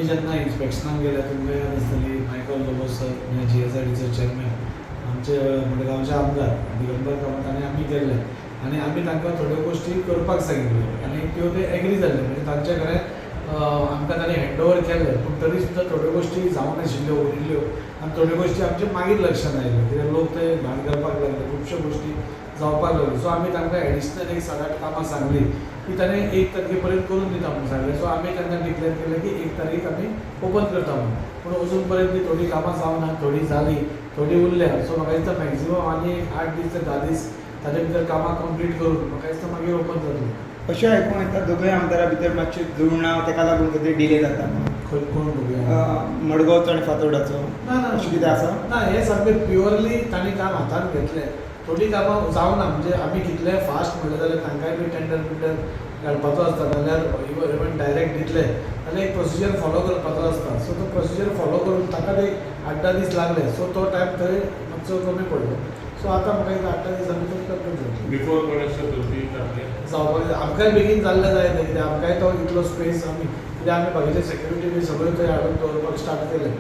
आमी जेन्ना इन्स्पेक्शनाक गेले, तुमकां याद आसतली, मायकल लोबो सर, जीएसआयडीसीचो चेअरमॅन, आमचे मडगांवचे आमदार दिगंबर कामत आनी आमी गेल्ले आनी आमी तांकां थोड्यो गोश्टी करपाक सांगिल्ल्यो आनी त्यो ते एग्री जाल्ले. म्हणजे तांचे कडेन आमकां तांणी हँड ओवर केल्ले, पूण तरी सुद्दां थोड्यो गोश्टी जावंक नाशिल्ल्यो, उरिल्ल्यो आनी थोड्यो गोश्टी आमचे मागीर लक्षांत आयल्यो, कित्याक लोक ते घाण करपाक लागले, खुबश्यो गोश्टी जावपाक लागल्यो. सो आमी तांकां एडिशनल एक सात आठ कामां सांगली की ताणें 1 तारखे पर्यंत करून दिता म्हणून सांगलें. सो आमी तांकां डिक्लेर केलें की 1 तारीख आमी ओपन करता म्हणून, पूण अजून पर्यंत ती थोडीं कामां जावना, थोडीं जालीं, थोडीं उरल्या. सो म्हाका दिसता मॅक्झिमम आनी एक 8 दीस ते 10 दीस ताजे भितर कामां कंप्लीट करून म्हाका दिसता मागीर ओपन जातलें. अशें आयकूंक येता दोगूय आमदारा भितर मातशें जुळना, ताका लागून खंय तरी डिले जाता. खंय कोण दोगूय? मडगांवचो आनी फातोर्डाचो. ना ना. अशें कितें आसा? ना, हें सामकें प्युअरली तांणी काम हातांत घेतलें. थोडीं कामां जावना, म्हणजे आमी कितलें फास्ट म्हणलें जाल्यार तांकांय बी टेंडर बिंडर घालपाचो आसता, नाल्यार इवन डायरेक्ट दितले जाल्यार एक प्रोसिजर फॉलो करपाचो आसता. सो तो प्रोसिजर फॉलो करून ताका एक 8-10 दीस लागले. सो तो टायम थंय मातसो कमी पडलो. सो आतां म्हाका दिसता 8-10 दिसां भितर कंप्लीट जातलें. बिफोर गणेश चतुर्थी जातलें? जावपाक जाय. आमकांय बेगीन जाल्लें जाय तें, कित्याक आमकांय तो इतलो स्पेस आमी, कित्याक आमी बाकीचे सेक्युरिटी बी सगळ्यो थंय हाडून दवरपाक स्टार्ट केलें.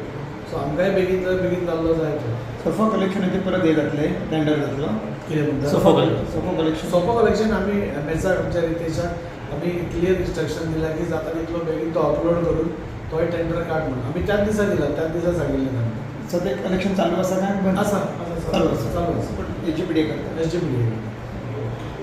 सो आमकांय बेगीन जाय, बेगीन जाल्लो जाय तो. सोफा कलेक्शनाचेर परत हें जातलें, टेंडर जातलो? कितें म्हणटा? Sofa collection. Sofa collection. Sofa collection आमी एमएसाक, आमच्या रितेशाक आमी क्लियर इन्स्ट्रक्शन दिलां की जाता तितलो बेगीन तो अपलोड करून तोय टेंडर काड म्हणून. आमी त्याच दिसा दिला, त्याच दिसा सांगिल्लें तांकां. सद्याक कलेक्शन चालू आसा काय बंद? आसा, आसा. चालू आसा. चालू आसा. पण एस जी पी डी करता. S G P D.